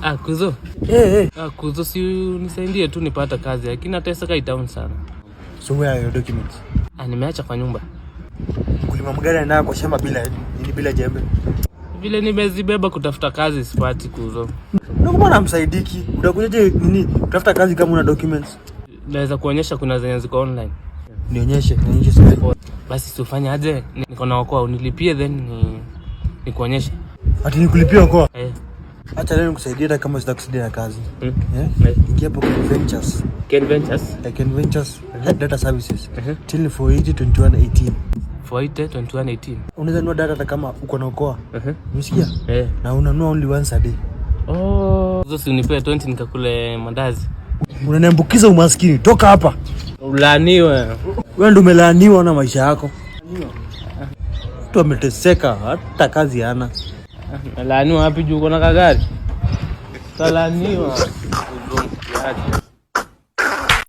Ah, kuzo. Eh, eh. Ah, kuzo, si unisaidie tu nipata kazi, lakini nateseka hii town sana. So where are your documents? Ah, nimeacha kwa nyumba. Mkulima mgani anaenda kwa shamba bila nini, bila jembe? Vile nimezibeba kutafuta kazi sipati, kuzo. Ndio maana msaidiki. Utakujaje nini kutafuta kazi kama una documents? Naweza kuonyesha, kuna zenye ziko online. Nionyeshe, nionyeshe sasa. Basi si ufanye aje? Niko na Okoa, unilipie then ni nikuonyeshe. Ati nikulipia Okoa? Eh. Acha leo nikusaidie hata kama sitakusaidia na kazi. Eh? Eh. Ingia hapo Ken Ventures. Ken Ventures. Ken Ventures Data Services. Till 480 21 18. 480 21 18. Unaweza nunua data hata kama uko na Okoa. Umesikia? Eh. Na unanunua only once a day. Oh. Kuzo, si unipee 20 nikakule mandazi. Unaniambukiza umaskini. Toka hapa. Ulaaniwe. Wewe ndio umelaaniwa na maisha yako. Mtu ameteseka hata kazi hana. Nalaaniwa wapi juu uko na kagari? Talaaniwa. Kuzo, acha.